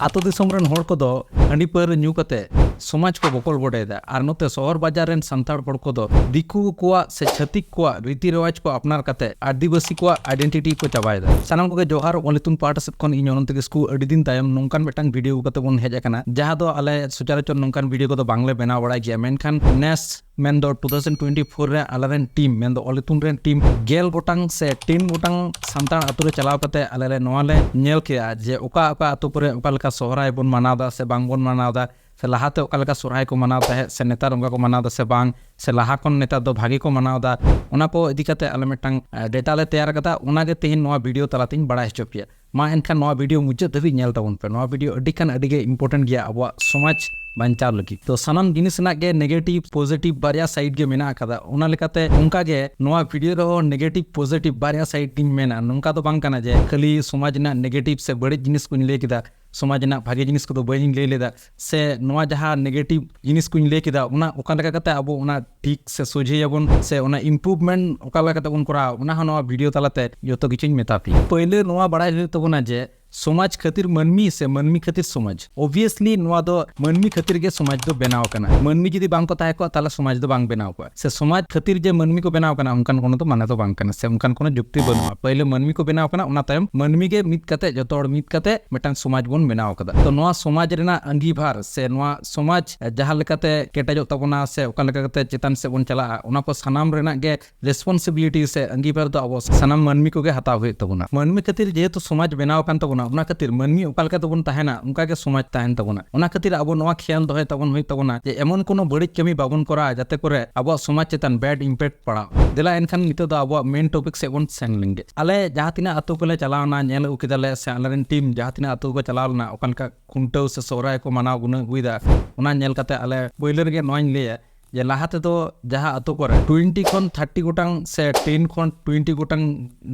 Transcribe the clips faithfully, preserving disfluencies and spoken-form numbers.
ᱟᱛᱳ ᱫᱤᱥᱚᱢ ᱨᱮᱱ ᱦᱚᱲ ᱠᱚᱫᱚ ᱦᱟᱺᱰᱤ ᱯᱟᱹᱣᱨᱟᱹ ᱧᱩ ᱠᱟᱛᱮ ᱥᱚᱢᱟᱡᱽ ᱠᱚ ᱵᱚᱠᱚᱞ ᱵᱚᱰᱮᱭᱮᱫᱟ, ᱟᱨ ᱱᱚᱛᱮ ᱥᱚᱦᱚᱨ ᱵᱟᱡᱟᱨ ᱨᱮᱱ ᱥᱟᱱᱛᱟᱲ ᱦᱚᱲ ᱠᱚᱫᱚ ᱫᱤᱠᱩ ᱠᱚᱣᱟᱜ ᱥᱮ ᱪᱷᱟᱹᱛᱤᱠ ᱠᱚᱣᱟᱜ ᱨᱤᱛᱤ ᱨᱮᱣᱟᱡᱽ ᱠᱚ ᱟᱯᱱᱟᱨ ᱠᱟᱛᱮ ᱟᱹᱫᱤᱵᱟᱹᱥᱤ ᱠᱚᱣᱟᱜ ᱟᱭᱰᱮᱱᱴᱤᱴᱤ ᱠᱚ ᱪᱟᱵᱟᱭᱮᱫᱟ᱾ ᱥᱟᱱᱟᱢ ᱠᱚᱜᱮ ᱡᱚᱦᱟᱨ, ᱚᱞᱤᱛᱩᱱ ᱯᱟᱦᱴᱟ ᱥᱮᱫ ᱠᱷᱚᱱ ᱤᱧ ᱚᱱᱚᱱᱛ ᱠᱤᱥᱠᱩ ᱟᱹᱰᱤ ᱫᱤᱱ ᱛᱟᱭᱚᱢ ᱱᱚᱝᱠᱟᱱ ᱢᱤᱫᱴᱟᱝ ᱵᱷᱤᱰᱤᱭᱳ ᱟᱹᱜᱩ ᱠᱟᱛᱮ ᱵᱚᱱ ᱦᱮᱡ ᱟᱠᱟᱱᱟ, ᱡᱟᱦᱟᱸ ᱫᱚ ᱟᱞᱮ ᱥᱚᱪᱚᱨᱟᱪᱚᱨ ᱱᱚᱝᱠᱟᱱ ᱵᱷᱤᱰᱤᱭᱳ ᱠᱚᱫᱚ ᱵᱟᱝᱞᱮ ᱵᱮᱱᱟᱣ ᱵᱟᱲᱟᱭ ᱜᱮᱭᱟ, ᱢᱮᱱᱠᱷᱟᱱ ᱱᱮᱥ ᱢᱮᱱᱫᱚ two thousand twenty four ᱨᱮ ᱟᱞᱮᱨᱮᱱ ᱴᱤᱢ, ᱢᱮᱱᱫᱚ ᱚᱞᱤᱛᱩᱱ ᱨᱮᱱ ᱴᱤᱢ ᱜᱮᱞ ᱜᱚᱴᱟᱝ ᱥᱮ ᱴᱮᱱ ᱜᱚᱴᱟᱝ ᱥᱟᱱᱛᱟᱲ ᱟᱛᱳ ᱨᱮ ᱪᱟᱞᱟᱣ ᱠᱟᱛᱮ ᱟᱞᱮ ᱞᱮ ᱱᱚᱣᱟ ᱞᱮ ᱧᱮᱞ ᱠᱮᱜᱼᱟ ᱡᱮ ᱚᱠᱟ ᱚᱠᱟ ᱟᱛᱳ ᱠᱚᱨᱮ ᱚᱠᱟ ᱞᱮᱠᱟ ᱥᱚᱦᱨᱟᱭ ᱵᱚᱱ ᱢᱟᱱᱟᱣ ᱮᱫᱟ ᱥᱮ ᱵᱟᱝ ᱵᱚᱱ ᱢᱟᱱᱟᱣ ᱮᱫᱟ, ᱥᱮ ᱞᱟᱦᱟᱛᱮ ᱚᱠᱟ ᱞᱮᱠᱟ ᱥᱚᱦᱨᱟᱭ ᱠᱚ ᱢᱟᱱᱟᱣ ᱛᱟᱦᱮᱸᱫ ᱥᱮ ᱱᱮᱛᱟᱨ ᱚᱱᱠᱟ ᱠᱚ ᱢᱟᱱᱟᱣ ᱮᱫᱟ ᱥᱮ ᱵᱟᱝ, ᱥᱮ ᱞᱟᱦᱟ ᱠᱷᱚᱱ ᱱᱮᱛᱟᱨ ᱫᱚ ᱵᱷᱟᱜᱮ ᱠᱚ ᱢᱟᱱᱟᱣ ᱮᱫᱟ, ᱚᱱᱟ ᱠᱚ ᱤᱫᱤ ᱠᱟᱛᱮ ᱟᱞᱮ ᱢᱤᱫᱴᱟᱝ ᱰᱮᱴᱟ ᱞᱮ ᱛᱮᱭᱟᱨ ᱠᱟᱫᱟ᱾ ᱚᱱᱟᱜᱮ ᱛᱮᱦᱮᱧ ᱱᱚᱣᱟ ᱵᱷᱤᱰᱤᱭᱳ ᱛᱟᱞᱟᱛᱮᱧ ᱵᱟᱲᱟᱭ ᱦᱚᱪᱚ ᱯᱮᱭᱟ᱾ ᱢᱟ ᱮᱱᱠᱷᱟᱱ ᱱᱚᱣᱟ ᱵᱷᱤᱰᱤᱭᱳ ᱢᱩᱪᱟᱹᱫ ᱫᱷᱟᱹᱵᱤᱡ ᱧᱮᱞ ᱛᱟᱵᱚᱱ ᱯᱮ᱾ ᱱᱚᱣᱟ ᱵᱷᱤᱰᱤᱭᱳ ᱟᱹᱰᱤ ᱠᱷᱟᱱ ᱟᱹᱰᱤ ᱜᱮ ᱤᱢᱯᱚᱨᱴᱮᱱᱴ ᱜᱮᱭᱟ ᱟᱵᱚᱣᱟᱜ ᱥᱚᱢᱟᱡᱽ ᱵᱟᱧᱪᱟᱣ ᱞᱟᱹᱜᱤᱫ᱾ ᱛᱚ ᱥᱟᱱᱟᱢ ᱡᱤᱱᱤᱥ ᱨᱮᱱᱟᱜ ᱜᱮ ᱱᱮᱜᱮᱴᱤᱵᱷ ᱯᱚᱡᱤᱴᱤᱵᱷ ᱵᱟᱨᱭᱟ ᱥᱟᱭᱤᱰ ᱜᱮ ᱢᱮᱱᱟᱜ ᱟᱠᱟᱫᱟ᱾ ᱚᱱᱟ ᱞᱮᱠᱟᱛᱮ ᱚᱱᱠᱟ ᱜᱮ ᱱᱚᱣᱟ ᱵᱷᱤᱰᱤᱭᱳ ᱨᱮᱦᱚᱸ ᱱᱮᱜᱮᱴᱤᱵᱷ ᱯᱚᱡᱤᱴᱤᱵᱷ ᱵᱟᱨᱭᱟ ᱥᱟᱭᱤᱰ ᱜᱤᱧ ᱢᱮᱱᱟ᱾ ᱱᱚᱝᱠᱟ ᱫᱚ ᱵᱟᱝ ᱠᱟᱱᱟ ᱡᱮ ᱠᱷᱟᱹᱞᱤ ᱥᱚᱢᱟᱡᱽ ᱨᱮᱱᱟᱜ ᱱᱮᱜᱮᱴᱤᱵᱷ ᱥᱮ ᱵᱟᱹᱲᱤᱡ ᱡᱤᱱᱤᱥ ᱠᱚᱧ ᱞᱟᱹᱭ ᱠᱮᱫᱟ, ᱥᱚᱢᱟᱡᱽ ᱨᱮᱱᱟᱜ ᱵᱷᱟᱜᱮ ᱡᱤᱱᱤᱥ ᱠᱚᱫᱚ ᱵᱟᱹᱧ ᱞᱟᱹᱭ ᱞᱮᱫᱟ, ᱥᱮ ᱱᱚᱣᱟ ᱡᱟᱦᱟᱸ ᱱᱮᱜᱮᱴᱤᱵᱷ ᱡᱤᱱᱤᱥ ᱠᱚᱧ ᱞᱟᱹᱭ ᱠᱮᱫᱟ, ᱚᱱᱟ ᱚᱠᱟ ᱞᱮᱠᱟ ᱠᱟᱛᱮ ᱟᱵᱚ ᱚᱱᱟ ᱴᱷᱤᱠ ᱥᱮ ᱥᱚᱡᱷᱮᱭᱟᱵᱚᱱ ᱥᱮ ᱚᱱᱟ ᱤᱢᱯᱨᱩᱵᱷᱢᱮᱱᱴ ᱚᱠᱟ ᱞᱮᱠᱟ ᱠᱟᱛᱮ ᱵᱚᱱ ᱠᱚᱨᱟᱣᱟ, ᱚᱱᱟ ᱦᱚᱸ ᱱᱚᱣᱟ ᱵᱷᱤᱰᱤᱭᱳ ᱛᱟᱞᱟᱛᱮ ᱡᱚᱛᱚ ᱠᱤᱪᱷᱩᱧ ᱢᱮᱛᱟ ᱯᱮᱭᱟ᱾ ᱯᱟᱹᱭᱞᱟᱹ ᱱᱚᱣᱟ ᱵᱟᱲᱟᱭ ᱦᱩᱭᱩᱜ ᱛᱟᱵᱚᱱᱟ ᱡᱮ ᱥᱚᱢᱟᱡᱽ ᱠᱷᱟᱹᱛᱤᱨ ᱢᱟᱹᱱᱢᱤ ᱥᱮ ᱢᱟᱹᱱᱢᱤ ᱠᱷᱟᱹᱛᱤᱨ ᱥᱚᱢᱟᱡᱽ? ᱚᱵᱷᱤᱭᱟᱥᱞᱤ ᱱᱚᱣᱟ ᱫᱚ ᱢᱟᱹᱱᱢᱤ ᱠᱷᱟᱹᱛᱤᱨ ᱜᱮ ᱥᱚᱢᱟᱡᱽ ᱫᱚ ᱵᱮᱱᱟᱣ ᱟᱠᱟᱱᱟ᱾ ᱢᱟᱹᱱᱢᱤ ᱡᱩᱫᱤ ᱵᱟᱝ ᱠᱚ ᱛᱟᱦᱮᱸ ᱠᱚᱜᱼᱟ, ᱛᱟᱦᱚᱞᱮ ᱥᱚᱢᱟᱡᱽ ᱫᱚ ᱵᱟᱝ ᱵᱮᱱᱟᱣ ᱠᱚᱜᱼᱟ᱾ ᱥᱮ ᱥᱚᱢᱟᱡᱽ ᱠᱷᱟᱹᱛᱤᱨ ᱡᱮ ᱢᱟᱹᱱᱢᱤ ᱠᱚ ᱵᱮᱱᱟᱣ ᱟᱠᱟᱱᱟ, ᱚᱱᱠᱟᱱ ᱠᱳᱱᱳ ᱫᱚ ᱢᱟᱱᱮ ᱫᱚ ᱵᱟᱝ ᱠᱟᱱᱟ, ᱥᱮ ᱚᱱᱠᱟᱱ ᱠᱳᱱᱳ ᱡᱩᱠᱛᱤ ᱵᱟᱹᱱᱩᱜᱼᱟ᱾ ᱯᱟᱹᱭᱞᱟᱹ ᱢᱟᱹᱱᱢᱤ ᱠᱚ ᱵᱮᱱᱟᱣ ᱟᱠᱟᱱᱟ, ᱚᱱᱟ ᱛᱟᱭᱚᱢ ᱢᱟᱹᱱᱢᱤ ᱜᱮ ᱢᱤᱫ ᱠᱟᱛᱮ, ᱡᱚᱛᱚ ᱦᱚᱲ ᱢᱤᱫ ᱠᱟᱛᱮ ᱢᱤᱫᱴᱟᱝ ᱥᱚᱢᱟᱡᱽ ᱵᱚᱱ ᱵᱮᱱᱟᱣ ᱟᱠᱟᱫᱟ᱾ ᱛᱚ ᱱᱚᱣᱟ ᱥᱚᱢᱟᱡᱽ ᱨᱮᱱᱟᱜ ᱟᱸᱜᱤᱵᱷᱟᱨ ᱥᱮ ᱱᱚᱣᱟ ᱥᱚᱢᱟᱡᱽ ᱡᱟᱦᱟᱸ ᱞᱮᱠᱟᱛᱮ ᱠᱮᱴᱮᱡᱚᱜ ᱛᱟᱵᱚᱱᱟ ᱥᱮ ᱚᱠᱟ ᱞᱮᱠᱟ ᱠᱟᱛᱮ ᱪᱮᱛᱟᱱ ᱥᱮᱫ ᱵᱚᱱ ᱪᱟᱞᱟᱜᱼᱟ, ᱚᱱᱟ ᱠᱚ ᱥᱟᱱᱟᱢ ᱨᱮᱱᱟᱜ ᱜᱮ ᱨᱮᱥᱯᱚᱱᱥᱤᱵᱤᱞᱤᱴᱤ ᱥᱮ ᱟᱸᱜᱤᱵᱷᱟᱨ ᱫᱚ ᱟᱵᱚ ᱥᱟᱱᱟᱢ ᱢᱟᱹᱱᱢᱤ ᱠᱚᱜᱮ ᱦᱟᱛᱟᱣ ᱦᱩᱭᱩᱜ ᱛᱟᱵᱚᱱᱟ᱾ ᱢᱟᱹᱱᱢᱤ ᱠᱷᱟᱹᱛᱤᱨ ᱡᱮᱦᱮᱛᱩ ᱥᱚᱢᱟᱡᱽ ᱵᱮᱱᱟᱣ ᱟᱠᱟᱱ ᱛᱟᱵᱚᱱᱟ, ᱚᱱᱟ ᱠᱷᱟᱹᱛᱤᱨ ᱢᱟᱹᱱᱢᱤ ᱚᱠᱟ ᱞᱮᱠᱟ ᱛᱮᱵᱚᱱ ᱛᱟᱦᱮᱱᱟ, ᱚᱱᱠᱟ ᱜᱮ ᱥᱚᱢᱟᱡᱽ ᱛᱟᱦᱮᱱ ᱛᱟᱵᱚᱱᱟ᱾ ᱚᱱᱟ ᱠᱷᱟᱹᱛᱤᱨ ᱟᱵᱚ ᱱᱚᱣᱟ ᱠᱷᱮᱭᱟᱞ ᱫᱚᱦᱚᱭ ᱛᱟᱵᱚᱱ ᱦᱩᱭᱩᱜ ᱛᱟᱵᱚᱱᱟ ᱡᱮ ᱮᱢᱚᱱ ᱠᱳᱱᱳ ᱵᱟᱹᱲᱤᱡ ᱠᱟᱹᱢᱤ ᱵᱟᱵᱚᱱ ᱠᱚᱨᱟᱣᱟ, ᱡᱟᱛᱮ ᱠᱚᱨᱮ ᱟᱵᱚᱣᱟᱜ ᱥᱚᱢᱟᱡᱽ ᱪᱮᱛᱟᱱ ᱵᱮᱰ ᱤᱢᱯᱮᱠᱴ ᱯᱟᱲᱟᱜ᱾ ᱫᱮᱞᱟ ᱮᱱᱠᱷᱟᱱ ᱱᱤᱛᱚᱜ ᱫᱚ ᱟᱵᱚᱣᱟᱜ ᱢᱮᱱ ᱴᱚᱯᱤᱠ ᱥᱮᱫ ᱵᱚᱱ ᱥᱮᱱ ᱞᱮᱱᱜᱮ᱾ ᱟᱞᱮ ᱡᱟᱦᱟᱸ ᱛᱤᱱᱟᱹᱜ ᱟᱛᱳ ᱠᱚᱞᱮ ᱪᱟᱞᱟᱣᱱᱟ, ᱧᱮᱞ ᱟᱹᱜᱩ ᱠᱮᱫᱟᱞᱮ, ᱥᱮ ᱟᱞᱮᱨᱮᱱ ᱴᱤᱢ ᱡᱟᱦᱟᱸ ᱛᱤᱱᱟᱹᱜ ᱟᱛᱳ ᱠᱚ ᱪᱟᱞᱟᱣ ᱞᱮᱱᱟ, ᱚᱠᱟ ᱞᱮᱠᱟ ᱠᱷᱩᱱᱴᱟᱹᱣ ᱥᱮ ᱥᱚᱦᱨᱟᱭ ᱠᱚ ᱢᱟᱱᱟᱣ ᱜᱩᱱᱟᱹᱣ ᱟᱹᱜᱩᱭᱮᱫᱟ, ᱚᱱᱟ ᱧᱮᱞ ᱠᱟᱛᱮ ᱟᱞᱮ ᱯᱳᱭᱞᱳ ᱨᱮᱜᱮ ᱱᱚᱣᱟᱧ ᱞᱟᱹᱭᱟ ᱡᱮ ᱞᱟᱦᱟ ᱛᱮᱫᱚ ᱡᱟᱦᱟᱸ ᱟᱛᱳ ᱠᱚᱨᱮ ᱴᱩᱭᱮᱱᱴᱤ ᱠᱷᱚᱱ ᱛᱷᱟᱨᱴᱤ ᱜᱚᱴᱟᱝ ᱥᱮ ᱴᱮᱱ ᱠᱷᱚᱱ ᱴᱩᱭᱮᱱᱴᱤ ᱜᱚᱴᱟᱝ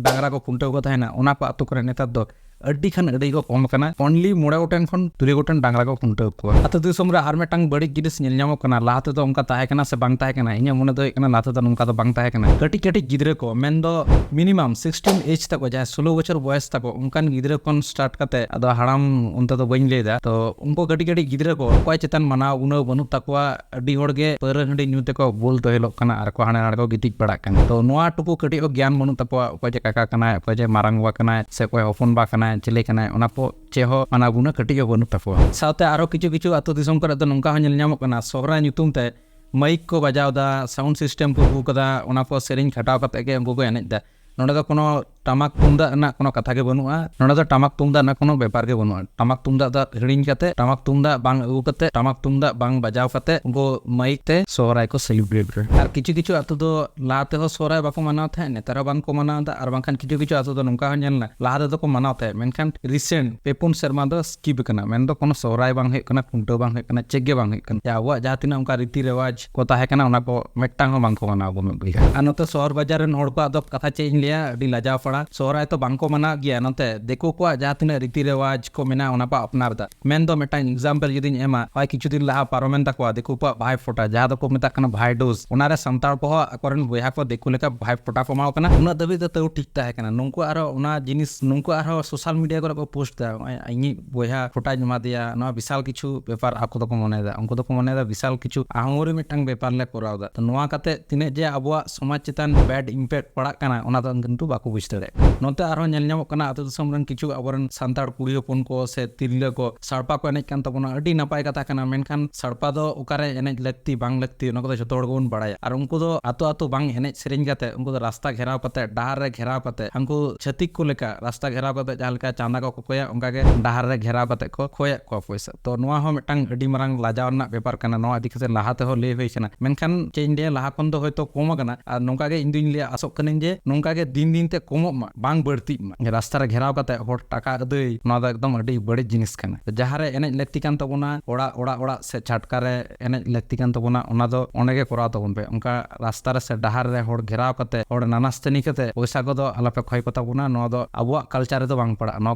ᱰᱟᱝᱨᱟ ᱠᱚ ᱠᱷᱩᱱᱴᱟᱹᱣ ᱠᱚ ᱛᱟᱦᱮᱱᱟ, ᱚᱱᱟ ᱠᱚ ᱟᱛᱳ ᱠᱚᱨᱮ ᱱᱮᱛᱟᱨ ᱫᱚ ᱟᱹᱰᱤ ᱠᱷᱟᱱ ᱟᱹᱰᱤ ᱠᱚ ᱠᱚᱢ ᱟᱠᱟᱱᱟ᱾ Only ᱢᱚᱬᱮ ᱜᱚᱴᱮᱱ ᱠᱷᱚᱱ ᱛᱩᱨᱩᱭ ᱜᱚᱴᱮᱱ ᱰᱟᱝᱨᱟ ᱠᱚ ᱠᱷᱩᱱᱴᱟᱹᱣ ᱠᱚᱣᱟ᱾ ᱟᱹᱛᱩ ᱫᱤᱥᱚᱢ ᱨᱮ ᱟᱨ ᱢᱤᱫᱴᱟᱝ ᱵᱟᱹᱲᱤᱡ ᱡᱤᱱᱤᱥ ᱧᱮᱞ ᱧᱟᱢᱚᱜ ᱠᱟᱱᱟ, ᱞᱟᱦᱟ ᱛᱮᱫᱚ ᱚᱱᱠᱟ ᱛᱟᱦᱮᱸ ᱠᱟᱱᱟ ᱥᱮ ᱵᱟᱝ ᱛᱟᱦᱮᱸ ᱠᱟᱱᱟ, ᱤᱧᱟᱹᱜ ᱢᱚᱱᱮ ᱫᱚ ᱦᱩᱭᱩᱜ ᱠᱟᱱᱟ ᱞᱟᱦᱟ ᱛᱮᱫᱚ ᱱᱚᱝᱠᱟ ᱫᱚ ᱵᱟᱝ ᱛᱟᱦᱮᱸ ᱠᱟᱱᱟ᱾ ᱠᱟᱹᱴᱤᱡ ᱠᱟᱹᱴᱤᱡ ᱜᱤᱫᱽᱨᱟᱹ ᱠᱚ, ᱢᱮᱱᱫᱚ minimum sixteen age ᱛᱟᱠᱚ, ᱡᱟᱦᱟᱸᱭ ᱥᱳᱞᱳ ᱵᱚᱪᱷᱚᱨ ᱵᱚᱭᱮᱥ ᱛᱟᱠᱚ, ᱚᱱᱠᱟᱱ ᱜᱤᱫᱽᱨᱟᱹ ᱠᱷᱚᱱ start ᱠᱟᱛᱮ, ᱟᱫᱚ ᱦᱟᱲᱟᱢ ᱚᱱᱛᱮ ᱫᱚ ᱵᱟᱹᱧ ᱞᱟᱹᱭ ᱮᱫᱟ, ᱛᱚ ᱩᱱᱠᱩ ᱠᱟᱹᱴᱤᱡ ᱠᱟᱹᱴᱤᱡ ᱜᱤᱫᱽᱨᱟᱹ ᱠᱚ ᱚᱠᱚᱭ ᱪᱮᱛᱟᱱ ᱢᱟᱱᱟᱣ ᱜᱩᱱᱟᱹᱣ ᱵᱟᱹᱱᱩᱜ ᱛᱟᱠᱚᱣᱟ᱾ ᱟᱹᱰᱤ ᱦᱚᱲ ᱜᱮ ᱯᱟᱹᱣᱨᱟᱹ ᱦᱟᱺᱰᱤ ᱧᱩ ᱛᱮᱠᱚ ᱵᱩᱞ ᱛᱚᱦᱮᱞᱚᱜ ᱠᱟᱱᱟ ᱟᱨ ᱠᱚ ᱦᱟᱸᱰᱮ ᱱᱟᱰᱮ ᱠᱚ ᱜᱤᱛᱤᱡ ᱵᱟᱲᱟᱜ ᱠᱟᱱᱟ᱾ ᱛᱚ ᱱᱚᱣᱟ ᱴᱩᱠᱩ ᱠᱟᱹᱴᱤᱡ ᱦᱚᱸ ᱜᱮᱭᱟᱱ ᱵᱟᱹᱱᱩᱜ ᱛᱟᱠᱚᱣᱟ, ᱚᱠᱚᱭ ᱡᱮ ᱠᱟᱠᱟ ᱠᱟᱱᱟᱭ, ᱚᱠᱚᱭ ᱡᱮ ᱢᱟᱨᱟᱝ ᱵᱟ ᱠᱟᱱᱟᱭ, ᱥᱮ ᱚᱠᱚᱭ ᱦᱚᱯᱚᱱ ᱵᱟ ᱠᱟᱱᱟᱭ, ᱪᱤᱞᱤ ᱠᱟᱱᱟᱭ, ᱚᱱᱟ ᱠᱚ ᱪᱮᱫ ᱦᱚᱸ ᱢᱟᱱᱟᱣ ᱜᱩᱱᱟᱹᱣ ᱠᱟᱹᱴᱤᱡ ᱦᱚᱸ ᱵᱟᱹᱱᱩᱜ ᱛᱟᱠᱚᱣᱟ᱾ ᱥᱟᱶᱛᱮ ᱟᱨᱚ ᱠᱤᱪᱷᱩ ᱠᱤᱪᱷᱩ ᱟᱹᱛᱩ ᱫᱤᱥᱚᱢ ᱠᱚᱨᱮ ᱫᱚ ᱱᱚᱝᱠᱟ ᱦᱚᱸ ᱧᱮᱞ ᱧᱟᱢᱚᱜ ᱠᱟᱱᱟ, ᱥᱚᱦᱨᱟᱭ ᱧᱩᱛᱩᱢ ᱛᱮ ᱢᱟᱭᱤᱠ ᱠᱚ ᱵᱟᱡᱟᱣ ᱮᱫᱟ, sound system ᱠᱚ ᱟᱹᱜᱩ ᱠᱟᱫᱟ, ᱚᱱᱟ ᱠᱚ ᱥᱮᱨᱮᱧ ᱠᱷᱟᱴᱟᱣ ᱠᱟᱛᱮ ᱜᱮ ᱩᱱᱠᱩ ᱠᱚ ᱮᱱᱮᱡ ᱮᱫᱟ᱾ ᱱᱚᱰᱮ ᱫᱚ ᱠᱳᱱᱳ ᱴᱟᱢᱟᱠ ᱛᱩᱢᱫᱟᱜ ᱨᱮᱱᱟᱜ ᱠᱳᱱᱳ ᱠᱟᱛᱷᱟ ᱜᱮ ᱵᱟᱹᱱᱩᱜᱼᱟ᱾ ᱱᱚᱰᱮ ᱫᱚ ᱴᱟᱢᱟᱠ ᱛᱩᱢᱫᱟᱜ ᱨᱮᱱᱟᱜ ᱠᱳᱱᱳ ᱵᱮᱯᱟᱨ ᱜᱮ ᱵᱟᱹᱱᱩᱜᱼᱟ᱾ ᱴᱟᱢᱟᱠ ᱛᱩᱢᱫᱟᱜ ᱫᱚ ᱦᱤᱲᱤᱧ ᱠᱟᱛᱮ, ᱴᱟᱢᱟᱠ ᱛᱩᱢᱫᱟᱜ ᱵᱟᱝ ᱟᱹᱜᱩ ᱠᱟᱛᱮ, ᱴᱟᱢᱟᱠ ᱛᱩᱢᱫᱟᱜ ᱵᱟᱝ ᱵᱟᱡᱟᱣ ᱠᱟᱛᱮ ᱩᱱᱠᱩ ᱢᱟᱭᱤᱠ ᱛᱮ ᱥᱚᱦᱨᱟᱭ ᱠᱚ celebrate ᱨᱮ᱾ ᱟᱨ ᱠᱤᱪᱷᱩ ᱠᱤᱪᱷᱩ ᱟᱹᱛᱩ ᱫᱚ ᱞᱟᱦᱟ ᱛᱮᱦᱚᱸ ᱥᱚᱦᱨᱟᱭ ᱵᱟᱠᱚ ᱢᱟᱱᱟᱣ ᱛᱟᱦᱮᱸᱫ, ᱱᱮᱛᱟᱨ ᱦᱚᱸ ᱵᱟᱝ ᱠᱚ ᱢᱟᱱᱟᱣ ᱮᱫᱟ᱾ ᱟᱨ ᱵᱟᱝᱠᱷᱟᱱ ᱠᱤᱪᱷᱩ ᱠᱤᱪᱷᱩ ᱟᱹᱛᱩ ᱫᱚ ᱱᱚᱝᱠᱟ ᱦᱚᱸ ᱧᱮᱞ ᱮᱱᱟ, ᱞᱟᱦᱟ ᱛᱮᱫᱚ ᱠᱚ ᱢᱟᱱᱟᱣ ᱛᱟᱦᱮᱸᱫ, ᱢᱮᱱᱠᱷᱟᱱ recent ᱯᱮ ᱯᱩᱱ ᱥᱮᱨᱢᱟ ᱫᱚ skip ᱟᱠᱟᱱᱟ᱾ ᱢᱮᱱᱫᱚ ᱠᱳᱱᱳ ᱥᱚᱦᱨᱟᱭ ᱵᱟᱝ ᱦᱩᱭᱩᱜ ᱠᱟᱱᱟ, ᱠᱷᱩᱱᱴᱟᱹᱣ ᱵᱟᱝ ᱦᱩᱭᱩᱜ ᱠᱟᱱᱟ, ᱪᱮᱫ ᱜᱮ ᱵᱟᱝ ᱦᱩᱭᱩᱜ ᱠᱟᱱᱟ᱾ ᱡᱮ ᱟᱵᱚᱣᱟᱜ ᱡᱟᱦᱟᱸ ᱛᱤᱱᱟᱹᱜ ᱚᱱᱠᱟ ᱨᱤᱛᱤ ᱨᱮᱣᱟᱡᱽ ᱠᱚ ᱛᱟᱦᱮᱸ ᱠᱟᱱᱟ, ᱚᱱᱟ ᱠᱚ ᱢᱤᱫᱴᱟᱝ ᱦᱚᱸ ᱵᱟᱝ ᱠᱚ ᱢᱟᱱᱟᱣ ᱟᱹᱜᱩ ᱢᱮᱫ ᱜᱮᱭᱟ᱾ ᱟᱨ ᱱᱚᱛᱮ ᱥᱚᱦᱚᱨ ᱵᱟᱡᱟᱨ ᱨᱮᱱ ᱦᱚᱲ ᱠᱚᱣᱟᱜ ᱫᱚ ᱠᱟᱛᱷᱟ ᱪᱮᱫ ᱤᱧ ᱞᱟᱹᱭᱟ, ᱟᱹᱰᱤ ᱞᱟᱡᱟᱣ ᱯᱟᱲᱟ, ᱥᱚᱦᱨᱟᱭ ᱛᱚ ᱵᱟᱝ ᱠᱚ ᱢᱟᱱᱟᱣ ᱜᱮᱭᱟ᱾ ᱱᱚᱛᱮ ᱫᱤᱠᱩ ᱠᱚᱣᱟᱜ ᱡᱟᱦᱟᱸ ᱛᱤᱱᱟᱹᱜ ᱨᱤᱛᱤ ᱨᱮᱣᱟᱡᱽ ᱠᱚ ᱢᱮᱱᱟᱜᱼᱟ, ᱚᱱᱟ ᱠᱚ ᱟᱯᱱᱟᱨ ᱮᱫᱟ᱾ ᱢᱮᱱᱫᱚ ᱢᱤᱫᱴᱟᱝ example ᱡᱩᱫᱤᱧ ᱮᱢᱟ, ᱦᱚᱸᱜᱼᱚᱭ ᱠᱤᱪᱷᱩ ᱫᱤᱱ ᱞᱟᱦᱟ ᱯᱟᱨᱚᱢᱮᱱ ᱛᱟᱠᱚᱣᱟ ᱫᱤᱠᱩ ᱠᱚᱣᱟᱜ ᱵᱷᱟᱭ ᱯᱷᱳᱴᱟ, ᱡᱟᱦᱟᱸ ᱫᱚᱠᱚ ᱢᱮᱛᱟᱜ ᱠᱟᱱᱟ ᱵᱷᱟᱭ ᱰᱳᱡ᱾ ᱚᱱᱟᱨᱮ ᱥᱟᱱᱛᱟᱲ ᱠᱚᱦᱚᱸ ᱟᱠᱚᱨᱮᱱ ᱵᱚᱭᱦᱟ ᱠᱚ ᱫᱤᱠᱩ ᱞᱮᱠᱟ ᱵᱷᱟᱭ ᱯᱷᱳᱴᱟ ᱠᱚ ᱮᱢᱟ ᱠᱚ ᱠᱟᱱᱟ᱾ ᱩᱱᱟᱹᱜ ᱫᱷᱟᱹᱵᱤᱡ ᱫᱚ ᱛᱟᱹᱣ ᱴᱷᱤᱠ ᱛᱟᱦᱮᱸ ᱠᱟᱱᱟ᱾ ᱱᱩᱠᱩ ᱟᱨᱦᱚᱸ ᱚᱱᱟ ᱡᱤᱱᱤᱥ, ᱱᱩᱠᱩ ᱟᱨᱦᱚᱸ social media ᱠᱚᱨᱮ ᱠᱚ post ᱮᱫᱟ, "ᱱᱚᱜᱼᱚᱭ ᱤᱧᱤᱡ ᱵᱚᱭᱦᱟ ᱯᱷᱳᱴᱟᱧ ᱮᱢᱟᱫᱮᱭᱟ", ᱱᱚᱣᱟ ᱵᱤᱥᱟᱞ ᱠᱤᱪᱷᱩ ᱵᱮᱯᱟᱨ ᱟᱠᱚ ᱫᱚᱠᱚ ᱢᱚᱱᱮᱭᱮᱫᱟ᱾ ᱩᱱᱠᱩ ᱫᱚᱠᱚ ᱢᱚᱱᱮᱭᱮᱫᱟ ᱵᱤᱥᱟᱞ ᱠᱤᱪᱷᱩ ᱟᱦᱟᱢᱚᱨᱤ ᱢᱤᱫᱴᱟᱝ ᱵᱮᱯᱟᱨ ᱞᱮ ᱠᱚᱨᱟᱣ ᱮᱫᱟ᱾ ᱛᱚ ᱱᱚᱣᱟ ᱠᱟᱛᱮ ᱛᱤᱱᱟᱹᱜ ᱡᱮ ᱟᱵᱚᱣᱟᱜ ᱥᱚᱢᱟᱡᱽ ᱪᱮᱛᱟᱱ bad impact ᱯᱟᱲᱟᱜ ᱠᱟᱱᱟ, ᱚᱱᱟ ᱫᱚ ᱠᱤᱱᱛᱩ ᱵᱟᱠᱚ ᱵᱩᱡᱽ ᱫᱟᱲᱮᱭᱟᱜ ᱠᱟᱱᱟ᱾ ᱱᱚᱛᱮ ᱟᱨᱦᱚᱸ ᱧᱮᱞ ᱧᱟᱢᱚᱜ ᱠᱟᱱᱟ, ᱟᱹᱛᱩ ᱫᱤᱥᱚᱢ ᱨᱮᱱ ᱠᱤᱪᱷᱩ ᱟᱵᱚᱨᱮᱱ ᱥᱟᱱᱛᱟᱲ ᱠᱩᱲᱤ ᱦᱚᱯᱚᱱ ᱠᱚ ᱥᱮ ᱛᱤᱨᱞᱟᱹ ᱠᱚ ᱥᱟᱲᱯᱟ ᱠᱚ ᱮᱱᱮᱡ ᱠᱟᱱ ᱛᱟᱵᱚᱱᱟ, ᱟᱹᱰᱤ ᱱᱟᱯᱟᱭ ᱠᱟᱛᱷᱟ ᱠᱟᱱᱟ᱾ ᱢᱮᱱᱠᱷᱟᱱ ᱥᱟᱲᱯᱟ ᱫᱚ ᱚᱠᱟᱨᱮ ᱮᱱᱮᱡ ᱞᱟᱹᱠᱛᱤ ᱵᱟᱝ ᱞᱟᱹᱠᱛᱤ, ᱚᱱᱟ ᱠᱚᱫᱚ ᱡᱷᱚᱛᱚ ᱦᱚᱲ ᱜᱮᱵᱚᱱ ᱵᱟᱲᱟᱭᱟ᱾ ᱟᱨ ᱩᱱᱠᱩ ᱫᱚ ᱟᱹᱛᱩ ᱟᱹᱛᱩ ᱵᱟᱝ ᱮᱱᱮᱡ ᱥᱮᱨᱮᱧ ᱠᱟᱛᱮ, ᱩᱱᱠᱩ ᱫᱚ ᱨᱟᱥᱛᱟ ᱜᱷᱮᱨᱟᱣ ᱠᱟᱛᱮ, ᱰᱟᱦᱟᱨ ᱨᱮ ᱜᱷᱮᱨᱟᱣ ᱠᱟᱛᱮ, ᱦᱟᱱᱠᱩ ᱪᱷᱟᱹᱛᱤᱠ ᱠᱚ ᱞᱮᱠᱟ ᱨᱟᱥᱛᱟ ᱜᱷᱮᱨᱟᱣ ᱠᱟᱛᱮ ᱡᱟᱦᱟᱸ ᱞᱮᱠᱟ ᱪᱟᱸᱫᱟ ᱠᱚ ᱠᱚᱠᱚᱭᱟ, ᱚᱱᱠᱟ ᱜᱮ ᱰᱟᱦᱟᱨ ᱨᱮ ᱜᱷᱮᱨᱟᱣ ᱠᱟᱛᱮ ᱠᱚ ᱠᱚᱭᱮᱫ ᱠᱚᱣᱟ ᱯᱚᱭᱥᱟ᱾ ᱛᱚ ᱱᱚᱣᱟ ᱦᱚᱸ ᱢᱤᱫᱴᱟᱝ ᱟᱹᱰᱤ ᱢᱟᱨᱟᱝ ᱞᱟᱡᱟᱣ ᱨᱮᱱᱟᱜ ᱵᱮᱯᱟᱨ ᱠᱟᱱᱟ᱾ ᱱᱚᱣᱟ ᱤᱫᱤ ᱠᱟᱛᱮ ᱞᱟᱦᱟ ᱛᱮᱦᱚᱸ ᱞᱟᱹᱭ ᱦᱩᱭ ᱠᱟᱱᱟ, ᱢᱮᱱᱠᱷᱟᱱ ᱪᱮᱫ ᱤᱧ ᱞᱟᱹᱭᱟ, ᱞᱟᱦᱟ ᱠᱷᱚᱱ ᱫᱚ ᱦᱚᱭᱛᱳ ᱠᱚᱢ ᱟᱠᱟᱱᱟ᱾ ᱟᱨ ᱱᱚᱝᱠᱟ ᱜᱮ ᱤᱧ ᱫᱩᱧ ᱞᱟᱹᱭᱟ, ᱟᱥᱚᱜ ᱠᱟᱹᱱᱟᱹᱧ ᱡᱮ ᱱᱚᱝᱠᱟ ᱜᱮ ᱫᱤᱱ ᱫᱤᱱ ᱛᱮ ᱠᱚᱢᱚᱜ ᱢᱟ, ᱵᱟᱝ ᱵᱟᱹᱲᱛᱤᱜ ᱢᱟ᱾ ᱨᱟᱥᱛᱟ ᱨᱮ ᱜᱷᱮᱨᱟᱣ ᱠᱟᱛᱮ ᱦᱚᱲ ᱴᱟᱠᱟ ᱟᱹᱫᱟᱹᱭ, ᱱᱚᱣᱟ ᱫᱚ ᱮᱠᱫᱚᱢ ᱟᱹᱰᱤ ᱵᱟᱹᱲᱤᱡ ᱡᱤᱱᱤᱥ ᱠᱟᱱᱟ᱾ ᱡᱟᱦᱟᱸ ᱨᱮ ᱮᱱᱮᱡ ᱞᱟᱹᱠᱛᱤ ᱠᱟᱱ ᱛᱟᱵᱚᱱᱟ, ᱚᱲᱟᱜ, ᱚᱲᱟᱜ, ᱚᱲᱟᱜ ᱥᱮ ᱪᱷᱟᱴᱠᱟ ᱨᱮ ᱮᱱᱮᱡ ᱞᱟᱹᱠᱛᱤ ᱠᱟᱱ ᱛᱟᱵᱚᱱᱟ, ᱚᱱᱟ ᱫᱚ ᱚᱸᱰᱮ ᱜᱮ ᱠᱚᱨᱟᱣ ᱛᱟᱵᱚᱱ ᱯᱮ᱾ ᱚᱱᱠᱟ ᱨᱟᱥᱛᱟ ᱨᱮ ᱥᱮ ᱰᱟᱦᱟᱨ ᱨᱮ ᱦᱚᱲ ᱜᱷᱮᱨᱟᱣ ᱠᱟᱛᱮ, ᱦᱚᱲ ᱱᱟᱱᱟᱥᱛᱟᱹᱱᱤ ᱠᱟᱛᱮ ᱯᱚᱭᱥᱟ ᱠᱚᱫᱚ ᱟᱞᱚᱯᱮ ᱠᱷᱚᱭ ᱠᱚ ᱛᱟᱵᱚᱱᱟ᱾ ᱱᱚᱣᱟ ᱫᱚ ᱟᱵᱚᱣᱟᱜ culture ᱨᱮᱫᱚ ᱵᱟᱝ ᱯᱟᱲᱟᱜᱼᱟ᱾ ᱱᱚᱣᱟ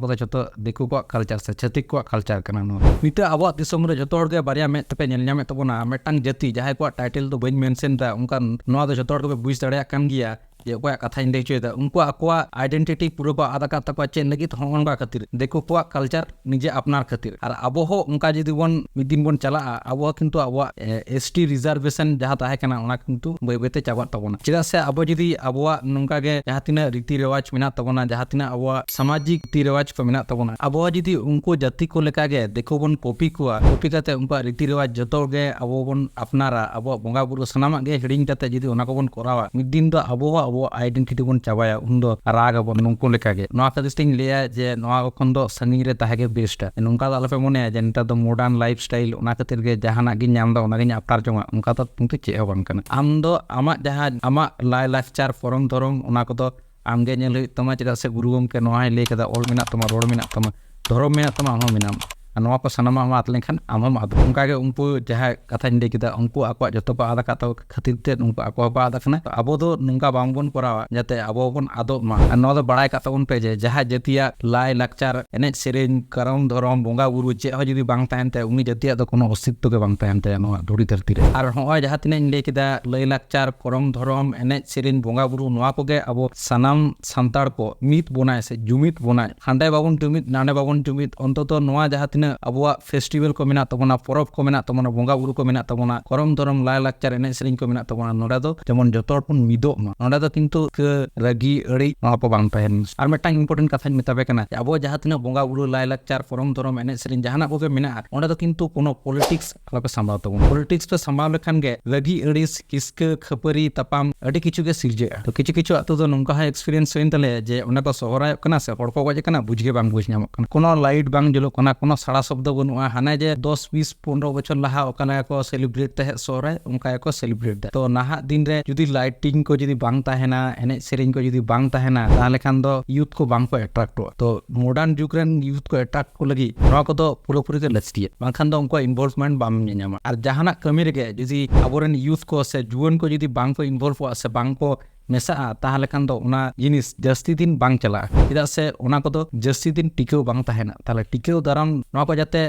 ᱠᱚᱫᱚ ᱡᱷᱚᱛᱚ ᱫᱤᱠᱩ ᱠᱚᱣᱟᱜ culture ᱥᱮ ᱪᱷᱟᱹᱛᱤᱠ ᱠᱚᱣᱟᱜ culture ᱠᱟᱱᱟ ᱱᱚᱣᱟ ᱫᱚ᱾ ᱱᱤᱛᱚᱜ ᱟᱵᱚᱣᱟᱜ ᱫᱤᱥᱚᱢ ᱨᱮ ᱡᱷᱚᱛᱚ ᱦᱚᱲ ᱜᱮ ᱵᱟᱨᱭᱟ ᱢᱮᱫ ᱛᱮᱯᱮ ᱧᱮᱞ ᱧᱟᱢᱮᱫ ᱛᱟᱵᱚᱱᱟ, ᱢᱤᱫᱴᱟᱝ ᱡᱟᱹᱛᱤ, ᱡᱟᱦᱟᱸᱭ ᱠᱚᱣᱟᱜ title ᱫᱚ ᱵᱟᱹᱧ mention ᱮᱫᱟ, ᱚᱱᱠᱟᱱ, ᱱᱚᱣᱟ ᱫᱚ ᱡᱷᱚᱛᱚ ᱦᱚᱲ ᱜᱮᱯᱮ ᱵᱩᱡᱽ ᱫᱟᱲᱮᱭᱟᱜ ᱠᱟᱱ ᱜᱮᱭᱟ ᱡᱮ ᱚᱠᱚᱭᱟᱜ ᱠᱟᱛᱷᱟᱧ ᱞᱟᱹᱭ ᱦᱚᱪᱚᱭᱮᱫᱟ᱾ ᱩᱱᱠᱩ ᱟᱠᱚᱣᱟᱜ identity ᱯᱩᱨᱟᱹ ᱠᱚ ᱟᱫ ᱟᱠᱟᱫ ᱛᱟᱠᱚᱣᱟ᱾ ᱪᱮᱫ ᱞᱟᱹᱜᱤᱫ? ᱦᱚᱸᱜᱼᱚ ᱱᱚᱝᱠᱟ ᱠᱷᱟᱹᱛᱤᱨ, ᱫᱤᱠᱩ ᱠᱚᱣᱟᱜ culture ᱱᱤᱡᱮ ᱟᱯᱱᱟᱨ ᱠᱷᱟᱹᱛᱤᱨ᱾ ᱟᱨ ᱟᱵᱚ ᱦᱚᱸ ᱚᱱᱠᱟ ᱡᱩᱫᱤ ᱵᱚᱱ ᱢᱤᱫ ᱫᱤᱱ ᱵᱚᱱ ᱪᱟᱞᱟᱜᱼᱟ, ᱟᱵᱚ ᱦᱚᱸ ᱠᱤᱱᱛᱩ ᱟᱵᱚᱣᱟᱜ, ᱮ, ST reservation ᱡᱟᱦᱟᱸ ᱛᱟᱦᱮᱸ ᱠᱟᱱᱟ, ᱚᱱᱟ ᱠᱤᱱᱛᱩ ᱵᱟᱹᱭ ᱵᱟᱹᱭ ᱛᱮ ᱪᱟᱵᱟᱜ ᱛᱟᱵᱚᱱᱟ᱾ ᱪᱮᱫᱟᱜ ᱥᱮ ᱟᱵᱚ ᱡᱩᱫᱤ ᱟᱵᱚᱣᱟᱜ ᱱᱚᱝᱠᱟ ᱜᱮ ᱡᱟᱦᱟᱸ ᱛᱤᱱᱟᱹᱜ ᱨᱤᱛᱤ ᱨᱮᱣᱟᱡᱽ ᱢᱮᱱᱟᱜ ᱛᱟᱵᱚᱱᱟ, ᱡᱟᱦᱟᱸ ᱛᱤᱱᱟᱹᱜ ᱟᱵᱚᱣᱟᱜ ᱥᱟᱢᱟᱡᱤᱠ ᱨᱤᱛᱤ ᱨᱮᱣᱟᱡᱽ ᱠᱚ ᱢᱮᱱᱟᱜ ᱛᱟᱵᱚᱱᱟ, ᱟᱵᱚ ᱦᱚᱸ ᱡᱩᱫᱤ ᱩᱱᱠᱩ ᱡᱟᱹᱛᱤ ᱠᱚ ᱞᱮᱠᱟ ᱜᱮ ᱫᱤᱠᱩ ᱵᱚᱱ copy ᱠᱚᱣᱟ, copy ᱠᱟᱛᱮ ᱩᱱᱠᱩᱣᱟᱜ ᱨᱤᱛᱤ ᱨᱮᱣᱟᱡᱽ ᱡᱚᱛᱚ ᱜᱮ ᱟᱵᱚ ᱵᱚᱱ ᱟᱯᱱᱟᱨᱟ, ᱟᱵᱚᱣᱟᱜ ᱵᱚᱸᱜᱟ ᱵᱩᱨᱩ ᱥᱟᱱᱟᱢᱟᱜ ᱜᱮ ᱦᱤᱲᱤᱧ ᱠᱟᱛᱮ ᱡᱩᱫᱤ ᱚᱱᱟ ᱠᱚᱵᱚᱱ ᱠᱚᱨᱟᱣᱟ, ᱢᱤᱫ ᱫᱤᱱ ᱫᱚ ᱟᱵᱚ ᱦᱚᱸ ᱟᱵᱚᱣᱟᱜ identity ᱵᱚᱱ ᱪᱟᱵᱟᱭᱟ᱾ ᱩᱱᱫᱚ ᱨᱟᱜᱽ ᱟᱵᱚᱱ ᱱᱩᱠᱩ ᱞᱮᱠᱟ ᱜᱮ᱾ ᱱᱚᱣᱟ ᱠᱷᱟᱹᱛᱤᱨ ᱛᱤᱧ ᱞᱟᱹᱭᱟ ᱡᱮ ᱱᱚᱣᱟ ᱠᱚ ᱠᱷᱚᱱ ᱫᱚ ᱥᱟᱺᱜᱤᱧ ᱨᱮ ᱛᱟᱦᱮᱸ ᱜᱮ best ᱟ᱾ ᱱᱚᱝᱠᱟ ᱫᱚ ᱟᱞᱚᱯᱮ ᱢᱚᱱᱮᱭᱟ ᱡᱮ ᱱᱮᱛᱟᱨ ᱫᱚ modern lifestyle, ᱚᱱᱟ ᱠᱷᱟᱹᱛᱤᱨ ᱜᱮ ᱡᱟᱦᱟᱱᱟᱜ ᱜᱤᱧ ᱧᱟᱢ ᱮᱫᱟ, ᱚᱱᱟᱜᱤᱧ ᱟᱯᱱᱟᱨ ᱡᱚᱝᱟ, ᱚᱱᱠᱟ ᱫᱚ ᱠᱤᱱᱛᱩ ᱪᱮᱫ ᱦᱚᱸ ᱵᱟᱝ ᱠᱟᱱᱟ᱾ ᱟᱢ ᱫᱚ ᱟᱢᱟᱜ ᱡᱟᱦᱟᱸ ᱟᱢᱟᱜ ᱞᱟᱭ ᱞᱟᱠᱪᱟᱨ, ᱯᱚᱨᱚᱢ ᱫᱷᱚᱨᱚᱢ, ᱚᱱᱟ ᱠᱚᱫᱚ ᱟᱢ ᱜᱮ ᱧᱮᱞ ᱦᱩᱭᱩᱜ ᱛᱟᱢᱟ᱾ ᱪᱮᱫᱟᱜ ᱥᱮ ᱜᱩᱨᱩ ᱜᱚᱢᱠᱮ ᱱᱚᱣᱟ ᱦᱚᱸᱭ ᱞᱟᱹᱭ ᱠᱟᱫᱟ, ᱚᱞ ᱢᱮᱱᱟᱜ ᱛᱟᱢᱟ, ᱨᱚᱲ ᱢᱮᱱᱟᱜ ᱛᱟᱢᱟ, ᱫᱷᱚᱨᱚᱢ ᱢᱮᱱᱟᱜ ᱛᱟᱢᱟ, ᱟᱢ ᱦᱚᱸ ᱢᱮᱱᱟᱢ᱾ ᱟᱨ ᱱᱚᱣᱟ ᱠᱚ ᱥᱟᱱᱟᱢᱟᱜ ᱮᱢ ᱟᱫ ᱞᱮᱱᱠᱷᱟᱱ ᱟᱢ ᱦᱚᱸᱢ ᱟᱫᱚᱜ᱾ ᱚᱱᱠᱟ ᱜᱮ ᱩᱱᱠᱩ ᱡᱟᱦᱟᱸ ᱠᱟᱛᱷᱟᱧ ᱞᱟᱹᱭ ᱠᱮᱫᱟ, ᱩᱱᱠᱩ ᱟᱠᱚᱣᱟᱜ ᱡᱚᱛᱚ ᱠᱚ ᱟᱫ ᱟᱠᱟᱫ ᱛᱟᱠᱚ ᱠᱷᱟᱹᱛᱤᱨ ᱛᱮ ᱩᱱᱠᱩ ᱟᱠᱚ ᱦᱚᱸᱠᱚ ᱟᱫ ᱟᱠᱟᱱᱟ᱾ ᱛᱚ ᱟᱵᱚ ᱫᱚ ᱱᱚᱝᱠᱟ ᱵᱟᱝᱵᱚᱱ ᱠᱚᱨᱟᱣᱟ ᱡᱟᱛᱮ ᱟᱵᱚ ᱵᱚᱱ ᱟᱫᱚᱜ ᱢᱟ᱾ ᱟᱨ ᱱᱚᱣᱟ ᱫᱚ ᱵᱟᱲᱟᱭ ᱠᱟᱜ ᱛᱟᱵᱚᱱ ᱯᱮ ᱡᱮ ᱡᱟᱦᱟᱸ ᱡᱟᱹᱛᱤᱭᱟᱜ ᱞᱟᱭ ᱞᱟᱠᱪᱟᱨ, ᱮᱱᱮᱡ ᱥᱮᱨᱮᱧ, ᱠᱟᱨᱟᱢ ᱫᱷᱚᱨᱚᱢ, ᱵᱚᱸᱜᱟ ᱵᱩᱨᱩ ᱪᱮᱫ ᱦᱚᱸ ᱡᱩᱫᱤ ᱵᱟᱝ ᱛᱟᱦᱮᱱ ᱛᱟᱭᱟ, ᱩᱱᱤ ᱡᱟᱹᱛᱤᱭᱟᱜ ᱫᱚ ᱠᱳᱱᱳ ᱚᱥᱛᱤᱛᱛᱚ ᱜᱮ ᱵᱟᱝ ᱛᱟᱦᱮᱱ ᱛᱟᱭᱟ ᱱᱚᱣᱟ ᱫᱷᱩᱲᱤ ᱫᱷᱟᱹᱨᱛᱤ ᱨᱮ᱾ ᱟᱨ ᱦᱚᱸᱜᱼᱚᱭ ᱡᱟᱦᱟᱸ ᱛᱤᱱᱟᱹᱜ ᱤᱧ ᱞᱟᱹᱭ ᱠᱮᱫᱟ, ᱞᱟᱹᱭ ᱞᱟᱠᱪᱟᱨ, ᱠᱚᱨᱚᱢ ᱫᱷᱚᱨᱚᱢ, ᱮᱱᱮᱡ ᱥᱮᱨᱮᱧ, ᱵᱚᱸᱜᱟ ᱵᱩᱨᱩ, ᱱᱚᱣᱟ ᱠᱚᱜᱮ ᱟᱵᱚ ᱥᱟᱱᱟᱢ ᱥᱟᱱᱛᱟᱲ ᱠᱚ ᱢᱤᱫ ᱵᱚᱱᱟᱭ ᱥᱮ ᱡᱩᱢᱤᱫ ᱵᱚᱱᱟᱭ᱾ ᱦᱟᱸᱰᱮ ᱵᱟᱵᱚᱱ ᱡᱩᱢᱤᱫ, ᱱᱟᱰᱮ ᱵᱟᱵᱚᱱ ᱡᱩᱢᱤᱫ, ᱚᱱᱛᱚᱛᱚ ᱱᱚᱣᱟ ᱡᱟᱦᱟᱸ ᱛᱤᱱᱟᱹᱜ ᱟᱵᱚᱣᱟᱜ festival ᱠᱚ ᱢᱮᱱᱟᱜ ᱛᱟᱵᱚᱱᱟ, ᱯᱚᱨᱚᱵᱽ ᱠᱚ ᱢᱮᱱᱟᱜ ᱛᱟᱵᱚᱱᱟ, ᱵᱚᱸᱜᱟ ᱵᱩᱨᱩ ᱠᱚ ᱢᱮᱱᱟᱜ ᱛᱟᱵᱚᱱᱟ, ᱠᱚᱨᱚᱢ ᱫᱷᱚᱨᱚᱢ, ᱞᱟᱭ ᱞᱟᱠᱪᱟᱨ, ᱮᱱᱮᱡ ᱥᱮᱨᱮᱧ ᱠᱚ ᱢᱮᱱᱟᱜ ᱛᱟᱵᱚᱱᱟ, ᱱᱚᱰᱮ ᱫᱚ ᱡᱮᱢᱚᱱ ᱡᱚᱛᱚ ᱦᱚᱲ ᱵᱚᱱ ᱢᱤᱫᱚᱜ ᱢᱟ᱾ ᱱᱚᱰᱮ ᱫᱚ ᱠᱤᱱᱛᱩ ᱠᱟᱹ-, ᱨᱟᱹᱜᱤ ᱟᱹᱲᱤ ᱱᱚᱣᱟ ᱠᱚ ᱵᱟᱝ ᱛᱟᱦᱮᱱ ᱢᱟ᱾ ᱟᱨ ᱢᱤᱫᱴᱟᱝ important ᱠᱟᱛᱷᱟᱧ ᱢᱮᱛᱟ ᱯᱮ ᱠᱟᱱᱟ, ᱟᱵᱚ ᱡᱟᱦᱟᱸ ᱛᱤᱱᱟᱹᱜ ᱵᱚᱸᱜᱟ ᱵᱩᱨᱩ, ᱞᱟᱭ ᱞᱟᱠᱪᱟᱨ, ᱯᱚᱨᱚᱢ ᱫᱷᱚᱨᱚᱢ, ᱮᱱᱮᱡ ᱥᱮᱨᱮᱧ, ᱡᱟᱦᱟᱱᱟᱜ ᱠᱚᱜᱮ ᱢᱮᱱᱟᱜᱼᱟ, ᱚᱸᱰᱮ ᱫᱚ ᱠᱤᱱᱛᱩ ᱠᱳᱱᱳ politics ᱟᱞᱚᱯᱮ ᱥᱟᱢᱵᱟᱣ ᱛᱟᱵᱚᱱ᱾ Politics ᱯᱮ ᱥᱟᱢᱵᱟᱣ ᱞᱮᱠᱷᱟᱱ ᱜᱮ ᱨᱟᱹᱜᱤ ᱟᱹᱲᱤᱥ, ᱠᱤᱥᱠᱟᱹ ᱠᱷᱟᱹᱯᱟᱹᱨᱤ ᱛᱟᱯᱟᱢ ᱟᱹᱰᱤ ᱠᱤᱪᱷᱩ ᱜᱮ ᱥᱤᱨᱡᱟᱹᱜᱼᱟ᱾ ᱛᱚ ᱠᱤᱪᱷᱩ ᱠᱤᱪᱷᱩ ᱟᱛᱳ ᱫᱚ ᱱᱚᱝᱠᱟ ᱦᱚᱸ experience ᱦᱩᱭᱮᱱ ᱛᱟᱞᱮᱭᱟ ᱡᱮ ᱚᱸᱰᱮ ᱠᱚ ᱥᱚᱦᱨᱟᱭᱚᱜ ᱠᱟᱱᱟ ᱥᱮ ᱦᱚᱲ ᱠᱚ ᱜᱚᱡ ᱟᱠᱟᱱᱟ, ᱵᱩᱡᱽ ᱜᱮ ᱵᱟᱝ ᱵᱩᱡᱽ ᱧᱟᱢᱚᱜ ᱠᱟᱱᱟ, ᱠᱳᱱᱳ light ᱵᱟᱝ ᱡᱩᱞᱩᱜ ᱠᱟᱱᱟ, ᱠᱳᱱᱳ ᱥᱟᱲᱟ ᱥᱚᱵᱫᱚ ᱵᱟᱹᱱᱩᱜᱼᱟ᱾ ᱦᱟᱱᱮ ᱡᱮ ᱫᱚᱥ ᱵᱤᱥ ᱯᱚᱱᱨᱚ ᱵᱚᱪᱷᱚᱨ ᱞᱟᱦᱟ ᱚᱠᱟ ᱞᱮᱠᱟ ᱠᱚ ᱥᱮᱞᱤᱵᱨᱮᱴ ᱛᱟᱦᱮᱸᱫ ᱥᱚᱦᱨᱟᱭ, ᱚᱱᱠᱟ ᱜᱮᱠᱚ ᱥᱮᱞᱤᱵᱨᱮᱴ ᱫᱟ᱾ ᱛᱚ ᱱᱟᱦᱟᱜ ᱫᱤᱱ ᱨᱮ ᱡᱩᱫᱤ ᱞᱟᱭᱴᱤᱝ ᱠᱚ ᱡᱩᱫᱤ ᱵᱟᱝ ᱛᱟᱦᱮᱱᱟ, ᱮᱱᱮᱡ ᱥᱮᱨᱮᱧ ᱠᱚ ᱡᱩᱫᱤ ᱵᱟᱝ ᱛᱟᱦᱮᱱᱟ, ᱛᱟᱦᱚᱞᱮ ᱠᱷᱟᱱ ᱫᱚ ᱭᱩᱛᱷ ᱠᱚ ᱵᱟᱝ ᱠᱚ ᱮᱴᱨᱟᱠᱴᱚᱜᱼᱟ᱾ ᱛᱚ ᱢᱚᱰᱟᱨᱱ ᱡᱩᱜᱽ ᱨᱮᱱ ᱭᱩᱛᱷ ᱠᱚ ᱮᱴᱨᱟᱠᱴ ᱠᱚ ᱞᱟᱹᱜᱤᱫ ᱱᱚᱣᱟ ᱠᱚᱫᱚ ᱯᱩᱨᱟᱹᱯᱩᱨᱤ ᱜᱮ ᱞᱟᱹᱠᱛᱤᱭᱟ, ᱵᱟᱝᱠᱷᱟᱱ ᱫᱚ ᱩᱱᱠᱩᱣᱟᱜ ᱤᱱᱵᱷᱚᱞᱵᱷᱢᱮᱱᱴ ᱵᱟᱢ ᱧᱮᱧᱟᱢᱟ᱾ ᱟᱨ ᱡᱟᱦᱟᱱᱟᱜ ᱠᱟᱹᱢᱤ ᱨᱮᱜᱮ ᱡᱩᱫᱤ ᱟᱵᱚᱨᱮᱱ ᱭᱩᱛᱷ ᱠᱚ ᱥᱮ ᱡᱩᱣᱟᱹᱱ ᱠᱚ ᱡᱩᱫᱤ ᱵᱟᱝ ᱠᱚ ᱤᱱᱵᱷᱚᱞᱵᱷᱚᱜᱼᱟ ᱥᱮ ᱵᱟᱝ ᱠᱚ ᱢᱮᱥᱟᱜᱼᱟ, ᱛᱟᱦᱚᱞᱮ ᱠᱷᱟᱱ ᱫᱚ ᱚᱱᱟ ᱡᱤᱱᱤᱥ ᱡᱟᱹᱥᱛᱤ ᱫᱤᱱ ᱵᱟᱝ ᱪᱟᱞᱟᱜᱼᱟ᱾ ᱪᱮᱫᱟᱜ ᱥᱮ ᱚᱱᱟ ᱠᱚᱫᱚ ᱡᱟᱹᱥᱛᱤ ᱫᱤᱱ ᱴᱤᱠᱟᱹᱣ ᱵᱟᱝ ᱛᱟᱦᱮᱱᱟ᱾ ᱛᱟᱦᱚᱞᱮ ᱴᱤᱠᱟᱹᱣ ᱫᱟᱨᱟᱢ ᱱᱚᱣᱟ ᱠᱚ ᱡᱟᱛᱮ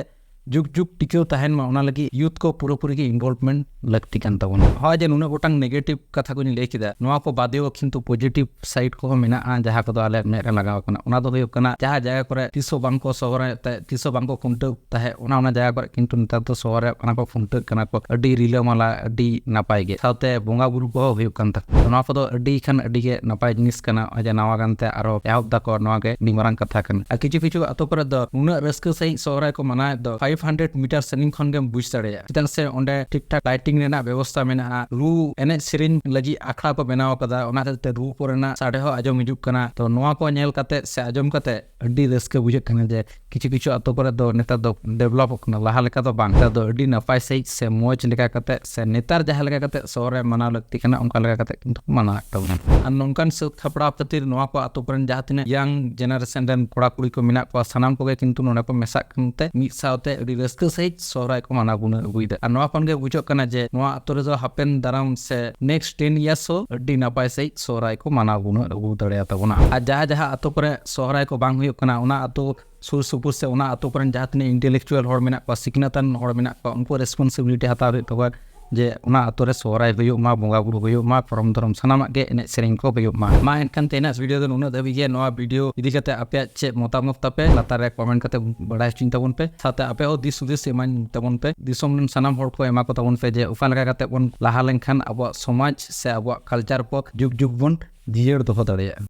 ᱡᱩᱜᱽ ᱡᱩᱜᱽ ᱴᱤᱠᱟᱹᱣ ᱛᱟᱦᱮᱱ ᱢᱟ, ᱚᱱᱟ ᱞᱟᱹᱜᱤᱫ ᱭᱩᱛᱷ ᱠᱚ ᱯᱩᱨᱟᱹᱯᱩᱨᱤ ᱜᱮ ᱤᱱᱵᱷᱚᱞᱵᱷᱢᱮᱱᱴ ᱞᱟᱹᱠᱛᱤ ᱠᱟᱱ ᱛᱟᱵᱚᱱᱟ᱾ ᱦᱚᱸᱜᱼᱚᱭ ᱡᱮ ᱱᱩᱱᱟᱹᱜ ᱜᱚᱴᱟᱝ ᱱᱮᱜᱮᱴᱤᱵᱷ ᱠᱟᱛᱷᱟ ᱠᱚᱧ ᱞᱟᱹᱭ ᱠᱮᱫᱟ, ᱱᱚᱣᱟ ᱠᱚ ᱵᱟᱫᱮ ᱦᱚᱸ ᱠᱤᱱᱛᱩ ᱯᱚᱡᱤᱴᱤᱵᱷ ᱥᱟᱭᱤᱰ ᱠᱚᱦᱚᱸ ᱢᱮᱱᱟᱜᱼᱟ, ᱡᱟᱦᱟᱸ ᱠᱚᱫᱚ ᱟᱞᱮ ᱢᱮᱫ ᱨᱮ ᱞᱟᱜᱟᱣ ᱠᱟᱱᱟ᱾ ᱚᱱᱟ ᱫᱚ ᱦᱩᱭᱩᱜ ᱠᱟᱱᱟ, ᱡᱟᱦᱟᱸ ᱡᱟᱭᱜᱟ ᱠᱚᱨᱮ ᱛᱤᱥ ᱦᱚᱸ ᱵᱟᱝ ᱠᱚ ᱥᱚᱦᱨᱟᱭᱚᱜ ᱛᱟᱦᱮᱸᱫ, ᱛᱤᱥ ᱦᱚᱸ ᱵᱟᱝ ᱠᱚ ᱠᱷᱩᱱᱴᱟᱹᱣ ᱛᱟᱦᱮᱸᱫ, ᱚᱱᱟ, ᱚᱱᱟ ᱡᱟᱭᱜᱟ ᱠᱚᱨᱮ ᱠᱤᱱᱛᱩ ᱱᱮᱛᱟᱨ ᱫᱚ ᱥᱚᱦᱨᱟᱭᱚᱜ ᱠᱟᱱᱟ ᱠᱚ, ᱠᱷᱩᱱᱴᱟᱹᱜ ᱠᱟᱱᱟ ᱠᱚ, ᱟᱹᱰᱤ ᱨᱤᱞᱟᱹᱢᱟᱞᱟ, ᱟᱹᱰᱤ ᱱᱟᱯᱟᱭ ᱜᱮ, ᱥᱟᱶᱛᱮ ᱵᱚᱸᱜᱟ ᱵᱩᱨᱩ ᱠᱚᱦᱚᱸ ᱦᱩᱭᱩᱜ ᱠᱟᱱ ᱛᱟᱠᱚᱣᱟ᱾ ᱛᱚ ᱱᱚᱣᱟ ᱠᱚᱫᱚ ᱟᱹᱰᱤ ᱠᱷᱟᱱ ᱟᱹᱰᱤ ᱜᱮ ᱱᱟᱯᱟᱭ ᱡᱤᱱᱤᱥ ᱠᱟᱱᱟ᱾ ᱱᱚᱜᱼᱚᱭ ᱡᱮ ᱱᱟᱣᱟ ᱜᱟᱱᱛᱮ ᱟᱨᱚ ᱮᱦᱚᱵ ᱫᱟᱠᱚ, ᱱᱚᱣᱟ ᱜᱮ ᱟᱹᱰᱤ ᱢᱟᱨᱟᱝ ᱠᱟᱛᱷᱟ ᱠᱟᱱᱟ᱾ ᱟᱨ ᱠᱤᱪᱷᱩ ᱠᱤᱪᱷᱩ ᱟᱛᱳ ᱠᱚᱨᱮ ᱫᱚ ᱱᱩᱱᱟᱹᱜ ᱨᱟᱹᱥᱠᱟᱹ ᱥᱟᱺᱦᱤᱡ ᱥᱚᱦᱨᱟᱭ ᱠᱚ ᱢᱟᱱᱟᱣᱮᱫ ᱫᱚ, ᱯᱷᱟᱭᱤᱵᱷ ᱦᱟᱱᱰᱨᱮᱰ ᱢᱤᱴᱟᱨ ᱥᱟᱺᱜᱤᱧ ᱠᱷᱚᱱ ᱜᱮᱢ ᱵᱩᱡᱽ ᱫᱟᱲᱮᱭᱟᱜᱼᱟ᱾ ᱪᱮᱫᱟᱜ ᱥᱮ ᱚᱸᱰᱮ ᱴᱷᱤᱠ ᱴᱷᱟᱠ ᱞᱟᱭᱴᱤᱝ ᱨᱮᱱᱟᱜ ᱵᱮᱵᱚᱥᱛᱟ ᱢᱮᱱᱟᱜᱼᱟ, ᱨᱩ ᱮᱱᱮᱡ ᱥᱮᱨᱮᱧ ᱞᱟᱹᱜᱤᱫ ᱟᱠᱷᱲᱟ ᱠᱚ ᱵᱮᱱᱟᱣ ᱟᱠᱟᱫᱟ, ᱚᱱᱟ ᱠᱷᱟᱹᱛᱤᱨ ᱛᱮ ᱨᱩ ᱠᱚᱨᱮᱱᱟᱜ ᱥᱟᱰᱮ ᱦᱚᱸ ᱟᱸᱡᱚᱢ ᱦᱤᱡᱩᱜ ᱠᱟᱱᱟ᱾ ᱛᱚ ᱱᱚᱣᱟ ᱠᱚ ᱧᱮᱞ ᱠᱟᱛᱮ ᱥᱮ ᱟᱸᱡᱚᱢ ᱠᱟᱛᱮ ᱟᱹᱰᱤ ᱨᱟᱹᱥᱠᱟᱹ ᱵᱩᱡᱷᱟᱹᱜ ᱠᱟᱱᱟ ᱡᱮ ᱠᱤᱪᱷᱩ ᱠᱤᱪᱷᱩ ᱟᱛᱳ ᱠᱚᱨᱮ ᱫᱚ ᱱᱮᱛᱟᱨ ᱫᱚ ᱰᱮᱵᱷᱞᱚᱯᱚᱜ ᱠᱟᱱᱟ, ᱞᱟᱦᱟ ᱞᱮᱠᱟ ᱫᱚ ᱵᱟᱝ᱾ ᱱᱮᱛᱟᱨ ᱫᱚ ᱟᱹᱰᱤ ᱱᱟᱯᱟᱭ ᱥᱟᱺᱦᱤᱡ ᱥᱮ ᱢᱚᱡᱽ ᱞᱮᱠᱟ ᱠᱟᱛᱮ ᱥᱮ ᱱᱮᱛᱟᱨ ᱡᱟᱦᱟᱸ ᱞᱮᱠᱟ ᱠᱟᱛᱮ ᱥᱚᱦᱨᱟᱭ ᱢᱟᱱᱟᱣ ᱞᱟᱹᱠᱛᱤ ᱠᱟᱱᱟ, ᱚᱱᱠᱟ ᱞᱮᱠᱟ ᱠᱟᱛᱮ ᱠᱤᱱᱛᱩ ᱠᱚ ᱢᱟᱱᱟᱣᱮᱫ ᱛᱟᱵᱚᱱᱟ᱾ ᱟᱨ ᱱᱚᱝᱠᱟᱱ ᱥᱟᱹᱛ ᱥᱟᱯᱲᱟᱣ ᱠᱷᱟᱹᱛᱤᱨ ᱱᱚᱣᱟ ᱠᱚ ᱟᱛᱳ ᱠᱚᱨᱮᱱ ᱡᱟᱦᱟᱸ ᱛᱤᱱᱟᱹᱜ ᱭᱟᱝ ᱡᱮᱱᱟᱨᱮᱥᱚᱱ ᱨᱮᱱ ᱠᱚᱲᱟ ᱠᱩᱲᱤ ᱠᱚ ᱢᱮᱱᱟᱜ ᱠᱚᱣᱟ, ᱥᱟᱱᱟᱢ ᱠᱚᱜᱮ ᱠᱤᱱᱛᱩ ᱱᱚᱰᱮ ᱠᱚ ᱢᱮᱥᱟᱜ ᱠᱟᱱᱛᱮ ᱢᱤᱫ ᱥᱟᱶᱛᱮ ᱟᱹᱰᱤ ᱨᱟᱹᱥᱠᱟᱹ ᱥᱟᱺᱦᱤᱡ ᱥᱚᱦᱨᱟᱭ ᱠᱚ ᱢᱟᱱᱟᱣ ᱜᱩᱱᱟᱹᱣ ᱟᱹᱜᱩᱭᱮᱫᱟ᱾ ᱟᱨ ᱱᱚᱣᱟ ᱠᱷᱚᱱ ᱜᱮ ᱵᱩᱡᱷᱟᱹᱜ ᱠᱟᱱᱟ ᱡᱮ ᱱᱚᱣᱟ ᱟᱛᱳ ᱨᱮᱫᱚ ᱦᱟᱯᱮᱱ ᱫᱟᱨᱟᱢ ᱥᱮ ᱱᱮᱠᱥᱴ ᱴᱮᱱ ᱤᱭᱟᱨᱥ ᱦᱚᱸ ᱟᱹᱰᱤ ᱱᱟᱯᱟᱭ ᱥᱟᱺᱦᱤᱡ ᱥᱚᱦᱨᱟᱭ ᱠᱚ ᱢᱟᱱᱟᱣ ᱜᱩᱱᱟᱹᱣ ᱟᱹᱜᱩ ᱫᱟᱲᱮᱭᱟᱛᱟᱵᱚᱱᱟ᱾ ᱟᱨ ᱡᱟᱦᱟᱸ ᱡᱟᱦᱟᱸ ᱟᱛᱳ ᱠᱚᱨᱮ ᱥᱚᱦᱨᱟᱭ ᱠᱚ ᱵᱟᱝ ᱦᱩᱭᱩᱜ ᱠᱟᱱᱟ, ᱚᱱᱟ ᱟᱛᱳ ᱥᱩᱨ ᱥᱩᱯᱩᱨ ᱥᱮ ᱚᱱᱟ ᱟᱛᱳ ᱠᱚᱨᱮᱱ ᱡᱟᱦᱟᱸ ᱛᱤᱱᱟᱹᱜ ᱤᱱᱴᱮᱞᱮᱠᱪᱩᱣᱟᱞ ᱦᱚᱲ ᱢᱮᱱᱟᱜ ᱠᱚᱣᱟ, ᱥᱤᱠᱷᱱᱟᱹᱛᱟᱱ ᱦᱚᱲ ᱢᱮᱱᱟᱜ ᱠᱚᱣᱟ, ᱩᱱᱠᱩ ᱨᱮᱥᱯᱚᱱᱥᱤᱵᱤᱞᱤᱴᱤ ᱦᱟᱛᱟᱣ ᱦᱩᱭᱩᱜ ᱛᱟᱠᱚᱣᱟ ᱡᱮ ᱚᱱᱟ ᱟᱛᱳ ᱨᱮ ᱥᱚᱦᱨᱟᱭ ᱦᱩᱭᱩᱜ ᱢᱟ, ᱵᱚᱸᱜᱟ ᱵᱩᱨᱩ ᱦᱩᱭᱩᱜ ᱢᱟ, ᱯᱷᱚᱨᱚᱢ ᱫᱷᱚᱨᱚᱢ ᱥᱟᱱᱟᱢᱟᱜ ᱜᱮ ᱮᱱᱮᱡ ᱥᱮᱨᱮᱧ ᱠᱚ ᱦᱩᱭᱩᱜ ᱢᱟ᱾ ᱢᱟ ᱮᱱᱠᱷᱟᱱ ᱛᱮᱦᱮᱧᱟᱜ ᱵᱷᱤᱰᱤᱭᱳ ᱫᱚ ᱱᱩᱱᱟᱹᱜ ᱫᱷᱟᱹᱵᱤᱡ ᱜᱮ᱾ ᱱᱚᱣᱟ ᱵᱷᱤᱰᱤᱭᱳ ᱤᱫᱤ ᱠᱟᱛᱮ ᱟᱯᱮᱭᱟᱜ ᱪᱮᱫ ᱢᱚᱛᱟᱢᱚᱛ ᱛᱟᱯᱮ, ᱞᱟᱛᱟᱨ ᱨᱮ ᱠᱚᱢᱮᱱᱴ ᱠᱟᱛᱮ ᱵᱟᱲᱟᱭ ᱦᱚᱪᱚᱧ ᱛᱟᱵᱚᱱ ᱯᱮ᱾ ᱥᱟᱶᱛᱮ ᱟᱯᱮ ᱦᱚᱸ ᱫᱤᱥ ᱦᱩᱫᱤᱥ ᱮᱢᱟᱧ ᱛᱟᱵᱚᱱ ᱯᱮ, ᱫᱤᱥᱚᱢ ᱨᱮᱱ ᱥᱟᱱᱟᱢ ᱦᱚᱲ ᱠᱚ ᱮᱢᱟ ᱠᱚ ᱛᱟᱵᱚᱱ ᱯᱮ ᱡᱮ ᱚᱠᱟ ᱞᱮᱠᱟ ᱠᱟᱛᱮ ᱵᱚᱱ ᱞᱟᱦᱟ ᱞᱮᱱᱠᱷᱟᱱ ᱟᱵᱚᱣᱟᱜ ᱥᱚᱢᱟᱡᱽ ᱥᱮ ᱟᱵᱚᱣᱟᱜ ᱠᱟᱞᱪᱟᱨ ᱠᱚ ᱡᱩᱜᱽ ᱡᱩᱜᱽ ᱵᱚᱱ ᱡᱤᱭᱟᱹᱲ ᱫᱚᱦᱚ ᱫᱟᱲᱮᱭᱟᱜᱼᱟ᱾